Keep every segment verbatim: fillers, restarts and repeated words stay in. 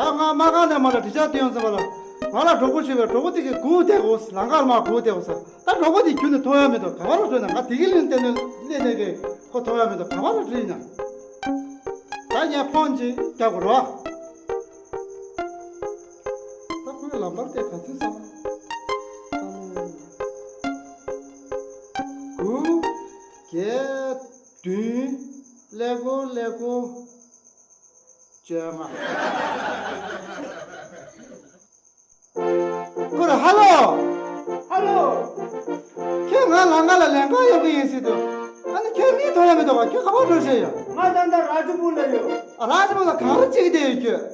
ད་ང་མ་གང་ནས་མ་ལ་འདྲི་ཆགས་དེ་ཡོང་ཟེར་བ་ལ། ང་ལ་གྲོགས་པོ་ཞིག་བས། གྲོགས་པོ་དེ་གིས་སྒུག་བསྡད་དགོས། ལམ་ཁར་མར་སྒུག་བསྡད་དགོས་ཟེར། ད་གྲོགས་པོ་དེ་ཁྱོན་ནས་མཐོང་ཡ་མི་འདུག་ག་པར་འགྲོ་ན། ང་དེ་གི་ལིང་སྟེང་ནས་སླེབས་ནས་གི་ཁོ་མཐོང་ཡ་མི་འདུག་ག་པར་འགྲོ་ཡིན་ན། ད་ངས་ཕོན་ཅིག་རྒྱག་དགོས་རེད་བ། ད་ཁོའི་ལམ་བར་དེ་ག་ཚོད་སོང་། དགུ། བརྒྱད། བདུན། ཀླད་ཀོར་ཀླད་ཀོར། བཅོ་ལྔ། ཁོ་རེ། ཧ་ལོ། ཧ་ལོ། ཁྱོད་ང་ལམ་ཁ་ལ་ལེན་ག་ཡོང་གི་ཡིན་ཟེར་དུས། ཨ་ནི་ཁྱོད་མིང་ཐོན་ཡ་མི་འདུག་ག་ཁྱོད་ག་པར་འགྲོ་བཞིན་ཡོད། ང་ད་ལྟ་ར་ཇི་པུར་ལ་ཡོད། ཨ། ར་ཇི་པུར་ལ་གང་རེ་བྱེད་ཀྱི་བསྡད་ཡོད་ཁྱོད།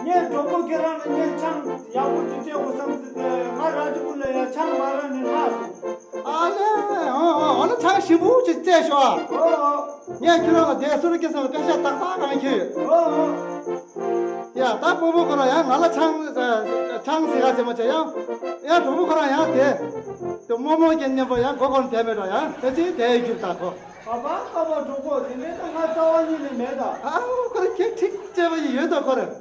ངས་གྲོགས་པོ་ཁྱེད་རང་ལ་ངས་ཆང་ཡག་པོ་ཅིག་སྤྲད་དགོས་བསམ་ཟེར་ཏེ། ང་ར་ཇི་པུར་ལ་ཡ་ཆང་མ་རག་ནས་ལྷག་སོང་། ཨ་ལེ། ཨོ་ཨོ། ཨོ་ན་ཆང་ཞིམ་པོ་ཅིག་བཙལ་ཤོག་ཨ། ཨོ་ཨོ། ངས་ཁྱོད་རང་ལ་དེ་སུ་རུ་སྐྱེ་སོང་བའི་པེ་ཤ་ཏག་ཏག་རང་ཁྱེར་ཡོད། ཨོ་ཨོ། ཡ། ད་སྤོ་བོ་ཁོ་རང་ཡང་ང་ལ་ཆང་ཆང་ཟེར་ག་ཟེར་མ་བྱས་ཡང་། ཡང་གྲོགས་པོ་ཁོ་རང་ཡང་དེ་དེ་རྨོ་མོ་གི་མཉམ་པོ་ཡང་མགོ་སྐོར་བསྡད་མེད་འགྲོ། ཡང་ད་ཅི་དེ་ཡི་རྒྱུར་ད་ཁོ། ག་པར་ག་པར་གྲོགས་པོ། དེ་འདྲའི་ད་ང་རྩ་བ་ཉིད་ནས་མེད་ད། ཨ། ཁོ་རང་ཁྱེད་ཁྲིག་བྱས་པ་ཡི་ཡོད་ད་ཁོ་རང་།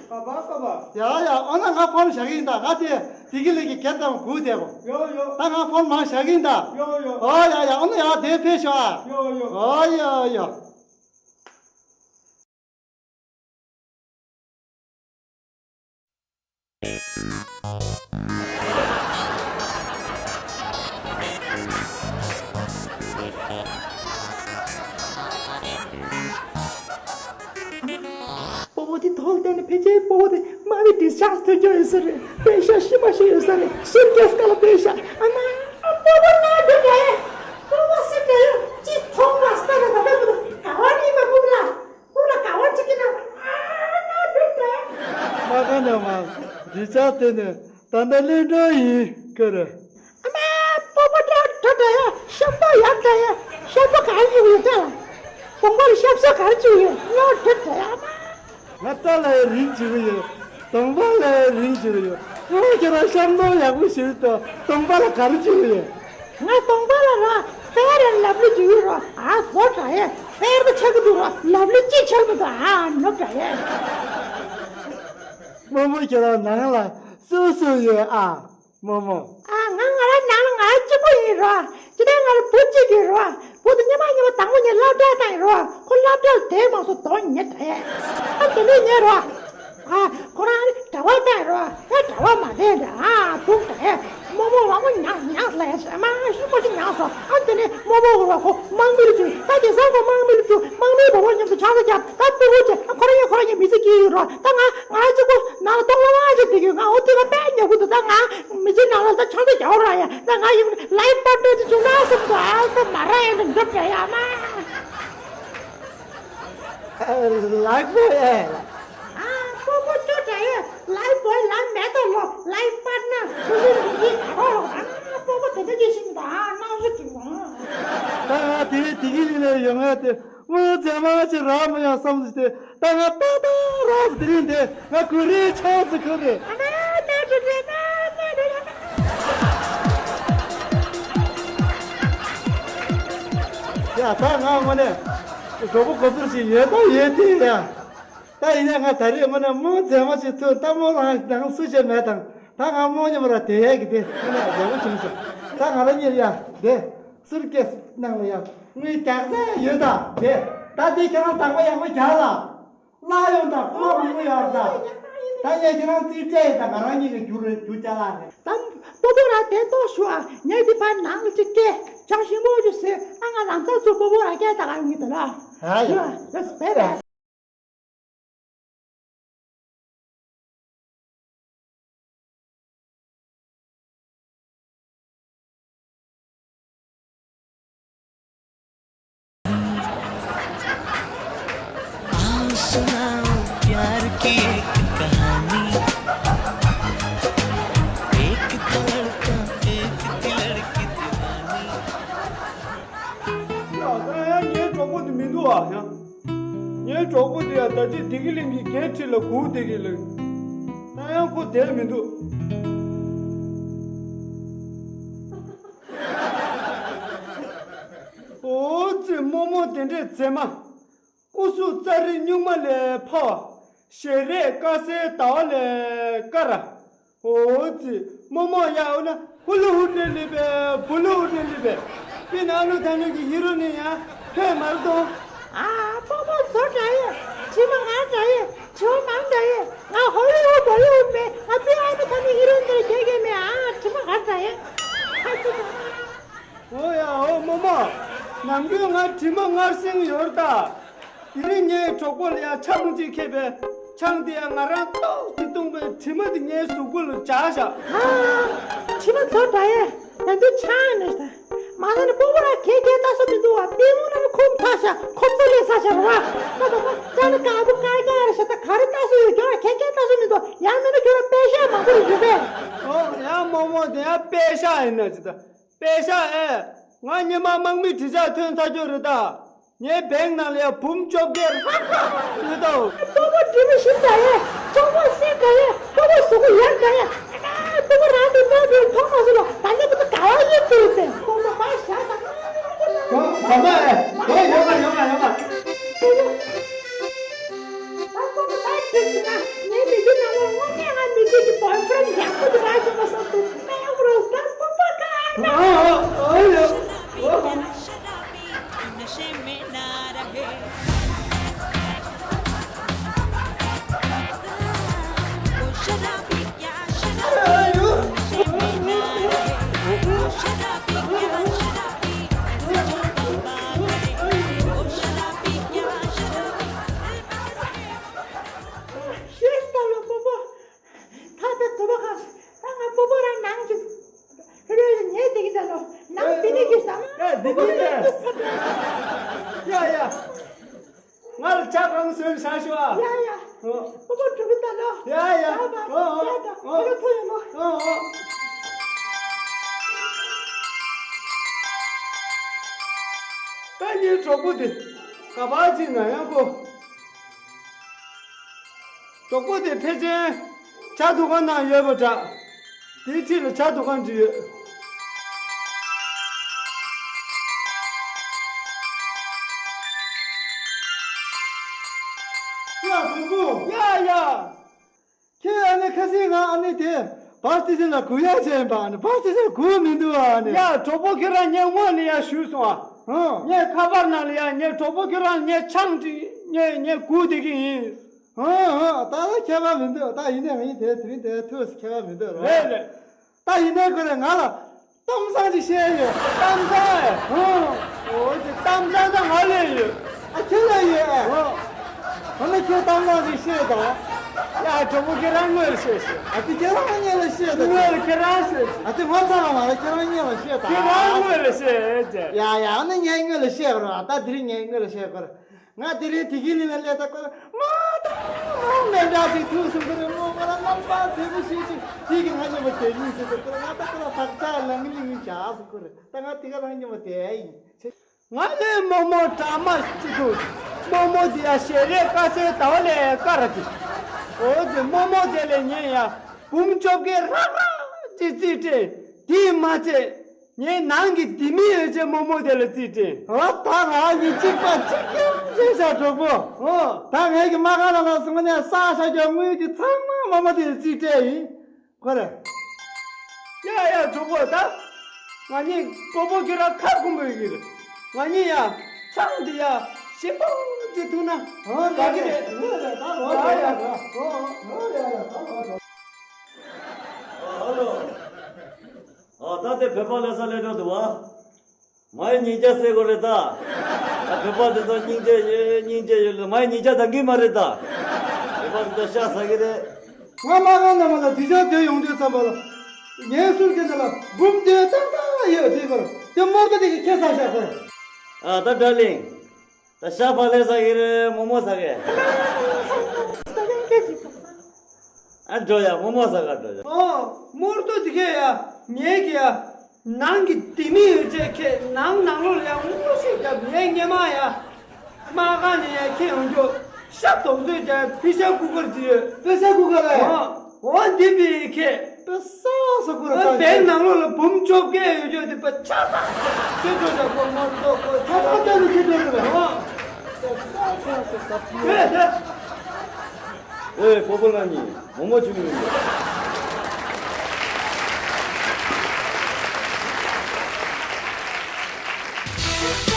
ག་པར་ག་པར། ཡ་ཡ། ཨོ་ན་ང་ཕོན་བཞག་གི་ཡིན་ད། ང་དེ་བདེ་སྐྱིད་གླིང་གི་སྒེར་དང་སྒུག་བསྡད་གོ། ཡོ་ཡོ། ད་ང་ཕོན་མར་བཞག་གི་ཡིན་ད། ཡོ་ཡོ། ཨོ་ཡ་ཡ། ཨོ་ན་ཡ་དེ་ཕེབས་ཤོག་ཨ། ཡོ་ཡོ། ཨོ་ཡ་ཡ། སྤོ་བོ་དེ་ཐོག་བལྟས་ནས། ཕལ་ཆེར་སྤོ་བོ་དེ་དམའ་བའི་ཌིས་ཆར་ཇི་ཐོན་རྒྱུ་ཡོད་ས་རེད། པེ་ཤ་ཤི་མ་ཤི་ཡོད་ས་རེད། སུར་ཀེས་ཀ་ལ་པེ་ཤ། ཨ་མ། ཨ། སྤོ་བོ་ན་འདུག་གས། སྤོ་བོ་སུ་འདྲ་ཡོད་ཅི་མཐོང་བ་སྟ་ར་ད་ད་གུ་ག་བ་ནི་མ་གུ་ལ། ཁོ་ལ་ག་བ་ཅིག་གི་ནང་ཨ་ན་འདུག་གས། མ་ག་ནས་མ་ཌིས་ཆར་ཇི་ཐོན་ནས་ད་ལྟ་གླིང་འགྲོ་ཡིན་ཁར། ཨ་མ། སྤོ་བོ་འདྲ་འདྲ་འདྲ་ཡ། ཤམ་པོ་ཡག་འདྲ་ཡ། ཤམ་པོ་ག་རེ་ཡོད་ཡོད་འདྲ། གདོང་པ་ལ་ཤམ་སོ་ག་རེ་བྱེད་ཡོད། ཡོད་འདྲ་འདྲ་ཡ། ཨ་མ། ང་རྩ་ལ་ཡ་རིང་བྱེད་ཀྱི་ཡོད། གདོང་པ་ལ་ཡ་རིང་བྱེད་ཀྱི་ཡོད། ཨོ། ཁྱེད་རང་ཤམ་སོ་ཡག་པོ་ཞིག་དང་གདོང་པ་ལ་ག་རེ་བྱེད་ཀྱི་ཡོད། ང་གདོང་པ་ལ་ར་ཧྥེར་ཨེན་ལབ་ལི་བྱེད་ཀྱི་ཡོད་ར། ཨ་བོ་འདྲ་ཡ། ཧྥེར་པོ་ཆགས་ཀྱི་འདུག་ར། ལབ་ལི་ཅི་ཆགས་མི་འདུག་ཨ་ནོ་འདྲ་ཡ། རྨོ་མོ་ཁྱེད་རང་ནང་ལ་སུ་སུ་ཡོད་ཨ། རྨོ་མོ། ཨ། ང་ང་རང་ནང་ལ་ང་རང་གཅིག་པོ་ཡིན་རོ། ཅི་ལྟར་ང་ལ་བུ་གཅིག་ཡོད་རོ། བུ་དེ་སྔོན་མ་སྔོན་མ་དང་པོ་ངས་སློབ་གྲྭ་བཏང་ཡོད་རོ། ཁོ་སློབ་གྲྭ་ལ་བསྡད་མ་སོང་། དོན་ཉེ་དྲགས་ཡ། ཨ་དེ་ནས་ཉེ་རོ། ཨ་ཁོ་རང་གྲྭ་པ་བཏང་ཡོད་རོ། ཨ་གྲྭ་པ་མ་བསྡད་འདྲ། ཨ་སྡུག་དྲགས་ཡ། རྨོ་མོ་མ་མོ་མྱངས་མྱངས་ལ་ཡ་ཟེར། མ་ཤི་ཁོ་ཅིག་མྱངས་སོང་། ཨ་དེ་ནས་རྨོ་མོ་གོ་རོ་ཁོ་དམག་མིར་བཅུག་ད་དེང་སང་ཁོ་དམག་མིར་བཅུག་དམག་མིའི་བུ་མོ་མཉམ་དུ་ཆང་ས་བརྒྱབ། ད་སྤུ་གུ་བྱས། ཨ་ཁོ་རང་ཡང་ཁོ་རང་ཡང་མི་ཚེ་སྐྱེལ་ཡོད་རོ། ད་ང་ང་གཅིག་པུ་ནང་ལ་སྟོང་ལ་དབང་ཆ་དེ་གི་ང་འོ་དེ་ལ་དཔེ་ཉོ་གི་འདུག་ད་ང་མི་ཚེ་ནང་ལ་ད་ཆང་ས་རྒྱག་ར་ཡ། ད་ང་ཡིན་ལའིཕ་པར་ཊི་ནར་ཅིག་བྱུང་ན་བསམ་འདུག་ཨ་ད་མ་ར་ཡ་ད་འགྲོ་བྲལ་ཡ་མ། ལའིཕ་བོའི་ཨེ། ཨ་སྤོ་བོ་ཅོ་འདྲ་ཡ། ལའིཕ་བོའི་ལ་མེད་དོ་ལོ། ལའིཕ་པར་ཊི་ནར་ཁོ་ཚོ་མི་གི་ག་རོ་ལོ། ཨ་སྤོ་བོ་དེ་འདྲ་ཅིག་ཤིང་ད་ཨ་ནང་བཞིན་འགྲིག་བ། ད་ང་དེ་དེ་གི་ལི་ལ་ཡོང་ང་དེ། དངུལ་རྫས་མང་ཆེ་རག་མི་ཡོང་བསམ་ཟེར་ཏེ། ད་ང་ཏག་ཏག་རག་ཟེར། དེ་རིང་དེ་ང་གུ་རེ་ཆགས་ཟེར་ཁོ་རེ། ཨ་མ་ན་འགྲོ་རེ་ན་ན་འགྲོ་རེ། ཡ་ད་ང་དངོས་གནས་གྲོགས་པོ་གོ་ཚོར་ཞིག་ཡོད་ད་ཡོད་དེ་ཡ། ད་ཡིན་ན་ང་ད་རེས་དངོས་གནས་རྨོ་རྫས་མ་ཞིག་ཐུག་ད་རྨོ་རང་ནང་སུ་ཞིག་མེད་དང་། ད་ང་རྨོ་མཉམ་ར་དེ་ཡས་ཀྱི་དེ་དངོས་གནས་ཡག་པོ་བྱུང་སོང་། ད་ང་རང་གཉིས་ཡ་དེ་སུར་ཀེས་ནང་ལ་ཡ་དངུལ་རྒྱག་ས་ཡོད་ད། དེ་ད་དེ་ཁྱེད་རང་བདག་པོ་ཡག་པོ་རྒྱག་ལ། ལ་ཡོང་ད་ཁོ་མ་མང་པོ་ཡོད་ད། ད་ངས་ཁྱེད་རང་རྩིས་སྤྲད་ཡོད་ད། ང་རང་གཉིས་ཀྱི་རྒྱུ་རེད་རྒྱུ་ཅ་ལག་རེད། ད་སྤོ་བོ་ར་དེ་ཏོག་ཞུ་ཨ། ངས་དེ་ཕར་ནང་ལ་ཅིག་སྐྱེལ། ཆང་ཞིམ་པོ་ཅིག་བཟོས། ཨ་ང་ལམ་སང་ཚུར་སྤོ་བོ་ར་སྐྱེལ་ད་ག་ཡོང་གི་ད་ལ། ཨ་ཡ། ཡ་ཡ་སྤེ་ར། आओ सुनाओ प्यार की एक कहानी। एक था लड़का, एक थी लड़की दीवानी। ཡ་ད་ཡང་ངའི་གྲོགས་པོ་དེ་མི་འདུག་ཨ། ཡང་ངའི་གྲོགས་པོ་དེ་ཡང་ད་ཅི་བདེ་སྐྱིད་གླིང་གི་སྒེར་ཁྲི་ལ་སྒུག་བསྡད་ཀྱི་ལགས། ད་ཡང་ཁོ་བསྡད་མི་འདུག་ཨོ་ཙི་རྨོ་མོ་དེ་འདྲས་མཛེས་མ། སྐུ་གཟུགས་རྩ་རི་སྨྱུག་མ་ལས་ཕ་བ། ཞལ་རས་དཀར་གསལ་ཟླ་བ་ལས་དཀར། འོ་ཙི། རྨོ་མོ་ཡ། འོ་ན་ཧུ་ལུ་ཧུ་ནེ་ལི་བེ་བུ་ལུ་ཧུ་ནེ་ལི་བེ། པི་ན་ཨ་ནུ་ཐ་ནུ་གི་ཧི་རོ་ནི་ཡ་ཁྱོད་མར་དོ། ཨ་པོ་པོ་བཟོ་འདྲ་ཡེ། དྲི་མ་ང་འདྲ་ཡེ། བྱེའུ་མང་འདྲ་ཡེ། ང་ཧོ་ལུ་ཧུ་བོ་ལུ་ཧུ་མེ། ང་པི་ཨ་ནུ་ཐ་ནུ་ཧི་རོ་ནི་རེ་རྒྱལ་རྒྱལ་མེ། ཨ་དྲི་མ་ང་འདྲ་ཡེ། ཁ་ཅིག་འོ་ཡ། འོ་རྨོ་མོ། ནམ་རྒྱུན་ང་དྲི་མ་ངར་སེང་ཡོད་ད། དེ་རིང་ངའི་གྲོགས་པོ་ལ་ཡ་ཆང་གཅིག་ཁྱེར་པས། ཆང་དེ་ཡ་ང་རང་ཏོག་ཙི་བཏུང་པས་དྲི་མ་དེ་ངའི་གཟུགས་པོ་ལ་འཇགས་བཞག་ཨ། དྲི་མ་ཚོ་འདྲ་ཡས། ད་དུང་ཆང་ནི་ད། མ་ན་ནི་སྤོ་བོ་ར་ཁྱེད་ཁྱེད་ལྟ་སུ་མི་འདུག་བ། པི་མོ་ན་ནི་ཁོམ་ཐག་ཤ་ཁོམ་ཚོ་ལས་ས་ཤ་ར། ད་ད་ད་ཅ་ནི་དཀར་པོ་དཀར་དཀར་ར་ཤ་ད་ག་རེ་ལྟ་སུ་ཡོད་ཀྱང་ཁྱེད་ཁྱེད་ལྟ་སུ་མི་འདུག་ཡང་མིན་ན་ཁྱོད་ར་པད་ཤ་མང་པོ་རེ་ཡོད་པས། ཨོ་ཡ་རྨོ་མོ་དེ་ཡ་པད་ཤ་ཡིན་ན་ཅི་ད། པད་ཤ་ཨེ། ང་ཉི་མ་དམག་མི་གྲི་ཆག་ཐོན་ཚར་རྒྱུ་རེད་ད། ངའི་བེང་ནང་ལ་ཡ་འབུམ་བཅོ་བརྒྱད་རག་རག་ཡོད་དོ། སྤོ་བོ་འདྲི་མི་ཤིན་ད་ཡེ། གཅོང་པོ་སེ་ག་ཡེ། སྤོ་བོ་གཟུགས་པོ་ཡག་ག་ཡེ། སྤོ་བོ་རང་གི་རྨོ་དེ་མཐོང་མ་སོང་ལ་ད་ནི་ཁོ་ཚོ་ག་བ་ཡེ་ཐུབ་ཟེར། སྤོ་བོ་མ་བཞག་ད། ཚང་མ་ཨེ། ཡོ་ཡོ་ག་ཡོ་ག་ཡོ་ག་ད་ཁོ་ཚོ་ད་ཁྱེད་ཀྱིས་ན་ངའི་མི་ཚེ་ནང་ལ་དངོས་གནས་ང་མི་ཚེ་གི་བོའི་ཕྲེན་ཡག་པོ་དེ་རག་བྱུང་བ་སོགས་དུ་སྨྲས་པ་རེད་ད་སྤོ་བོ་ག་ཨ་ཨ་ཨ་ཡ། ཤེས་ད་ལོ་སྤོ་བོ། ད་དེ་སྤོ་བོ་ག་ད་ང་སྤོ་བོ་རང་ནང་གི་རེ་རེ་ཉལ་བསྡད་ཀྱི་ད་ལོ་ནང་དེ་ནས་ཀྱི་ས་ཡ་དེ་སྤོ་བོ་ནས་ཡ་ཡ། ང་ལ་ཇ་གང་བཟོས་བཞག་ཤོག་ཨ། ཡ་ཡ། ཨོ། སྤོ་བོ་འགྲོ་གི་ད་ལོ། ཡ་ཡ། ཡ་ད་ཨོ་ཨོ་ཡ་ད་ཨོ་ཨོ་ལོ་ཐོ་ཡོད་ལོ། ཨོ་ཨོ། ད་ངའི་གྲོགས་པོ་དེ་ག་པར་ཕྱིན་ན་ཡང་གོ་གྲོགས་པོ་དེ་ཕལ་ཆེར་ཇ་འཐུང་ཁང་ནང་ཡོད་པ་འདྲ། དེའི་འཁྲིས་ལ་ཇ་འཐུང་ཁང་འདི་ཡོད། ཡ་བུ་མོ། ཡ་ཡ། ཁྱེད་ཨ་ནེ་ཁ་སང་ང་ཨ་ནེ་དེ་བར་སྟི་སེ་ལ་སྒུག་ཡ་བྱས་པ་ཨ་ནེ་བར་སྟི་སེ་སྒུག་མི་འདུག་ཨ་ནེ། ཡ་གྲོགས་པོ་ཁྱེད་རང་ངའི་སྔོན་ནས་ཡ་ཞུས་སོང་ཨ། ཧང་། ངས་ཁ་པར་ནང་ལ་ཡ་ངའི་གྲོགས་པོ་ཁྱེད་རང་ངའི་ཆང་དྲི་ངས་ངས་སྒུག་བསྡད་ཀྱི་ཡིན། ཧང་ཧང་། ད་ལ་ཁྱད་པར་མི་འདུག་ད་ཡིན་ནའི་ང་ཡིན་དེ་དེ་རིང་དེ་ཐུགས་སུ་ཁྱད་པར་མི་འདུག་ར། རེད་རེད། ད་ཡིན་ནའི་ཁོ་རེ་ང་ལ་གཏམ་བཟང་ཅིག་བཤད་ཡོད། གཏམ་བཟང་ཨེ། ཧང་། འོ་དེ་གཏམ་བཟང་ད་ང་ལ་ཡོད། ཨ་ཁྱེད་ལ་ཡོད་ཨེ། ཧང་། འོ་ན་ཁྱེད་གཏམ་བཟང་ཅིག་བཤད་དང་། ཡ་གྲོགས་པོ་ཁྱེད་རང་དངོས་ལ་བཤད་ཤིག་ཨ་ཙི་ཁྱེད་རང་དངོས་ལ་བཤད་དང་། དངོས་ལ་ཁྱེད་རང་བཤད་ཤིག་ཨ་ཙི་ངོ་ཚ་བ་མ་རེད། ཁྱེད་རང་དངོས་ལ་བཤད་དང་། ཁྱེད་རང་དངོས་ལ་བཤད་ཨེ་ཅེ། ཡ་ཡ་ཨ་ནི་ངས་དངོས་ལ་བཤད་དགོས་ར། ད་དེ་རིང་ངས་དངོས་ལ་བཤད་དགོས་ར། ང་དེ་རིང་དེ་གི་ལི་ན་ལས་ད་ཁོ་མ་ད་མ་མེ་འདྲ་ཅིག་ཐུག་སོང་། ཁོ་རེ་མོ་ཁོ་ར་ལམ་པ་ཚེ་བུ་ཤེས་ཅིག་དེ་གི་ང་ཉོ་བ་དེ་ཉིན་ཟེར་ཏེ་ཁོ་ར་ང་ད་ཁོ་ར་བག་ཆགས་ལང་ལིང་བྱ་སོང་། ཁོ་རེ་ད་ང་དེ་ག་རང་ཉོ་བ་དེ་ཡིན། ང་ནི་རྨོ་མོ་དྲ་མ་ཅིག་ཐུག་རྨོ་མོ་དེ་ཡ་ཞལ་རས་དཀར་གསལ་ཟླ་བ་ལས་དཀར་ར་ཅིག་འོ་དེ་རྨོ་མོ་དེ་ལས་ཉན་ཡ། འབུམ་བཅོ་བརྒྱད་རག་རག་ཅིག་རྩིས་སྤྲད། དེས་མ་ཚད་ངའི་ནང་གི་ལྡེ་མིག་ཡོད་ཅེས་རྨོ་མོ་དེ་ལ་རྩིས་སྤྲད། ཨ་ད་ང་གི་གཅིག་པ་གཅིག་རྐྱང་བྱས་ཤག་གྲོགས་པོ། ཨོ། ད་ངའི་གི་མ་ཁ་ལ་ལ་སོང་ནས་ས་ཤ་རྒྱག་དངུལ་གྱི་ཚང་མ་རྨོ་མོ་དེ་ལ་རྩིས་སྤྲད་ཡིན། ཁོ་རེ། ཡ་ཡ་གྲོགས་པོ་ད། ང་གཉིས་སྤོ་བོ་ཁྱོད་རང་ཁ་སྐོམ་པོ་ཡོད་ཀྱི་རེད། ང་གཉིས་ཡ་ཆང་འདི་ཡ་ཞིམ་པོ་ཅིག་འཐུང་ན་ཨོ་དགའ་གི་རེད། ངོས་རེད་ད་ལོ་ཡ་ཡ་ཡ་ད་ལོ་ཡ་ཡ་ད་ལོ་ད། ཨ་ལོ། ཨ་ད་དེ་བོད་པ་ལས་ས་ལས་འགྲོ་འདུག་བ། མའི་ཉིན་རྒྱ་སེ་གོ་རེ་ད། ཨ་བོད་པ་དེ་ཚོ་སྙིང་རྗེ་ཡོད་སྙིང་རྗེ་ཡོད་ལ་མའི་ཉིན་རྒྱ་ད་གི་མ་རེད་ད། བོད་པ་དེ་ཚོ་ཤ་ཟ་གི་རེད། ང་མ་གང་ནས་མ་ལ་དུས་ཆ་དེ་ཡོང་དུས་ཙམ་པ་ལ། ངའི་ཟུར་གྱི་ཚ་ལ་འབུམ་དེ་ཏག་ཏག་ཡོད་དུས་པར་དེ་མོར་ག་དེ་གི་ཁྱེད་ས་ཤ་གོ། ཨ་ད་ཌར་ལིང་། ད་ཤ་བག་ལེབ་ཟ་གི་རེད་རྨོ་མོ་ཟ་གི། ཨ་འགྲོ་ཡ་རྨོ་མོ་ཟ་ག་འགྲོ་ཡ། ཨོ་མོར་ཏོ་དེ་གས་ཡ་ངས་ཀྱི་ཡ། ནང་གི་ལྡེ་མིག་ཡོད་ཅེས་ཁྱེད་ནང་ནང་ལོགས་ལ་ཡང་ངོ་ཤེས་རྒྱབ་ངས་སྙེ་མ་ཡ། དམག་ཁང་ནས་ཡ་ཁྱེད་ཡོང་རྒྱུ་ཤ་དོག་ཚོད་ཀྱང་ཕི་ཤ་ཀུ་ཀར་ཅི་ཡོད། ཕི་ཤ་ཀུ་ཀར་ལས། ཨོ་འདི་པི་ཁྱེད། པེ་ས་ས་ཀུ་ར་ཨ་ས་བེག་ནང་ལོགས་ལ་འབུམ་བཅོ་བརྒྱད་ཡོད་རྒྱུ་དེ་པ་ཆ་ཚང་ཁྱེད་ཚོ་ཡ་གོ་མོར་ཏོ་གོ་ཆ་ཚང་ལྟ་རུ་ཁྱེད་ཚོ་རེད་པ། ཨོ། ས་ས་ས་ས་ས། ཨེ། སྤོ་བོ་ལགས་ནི་མོག་མོག་བྱུང་ཡོད་རེད།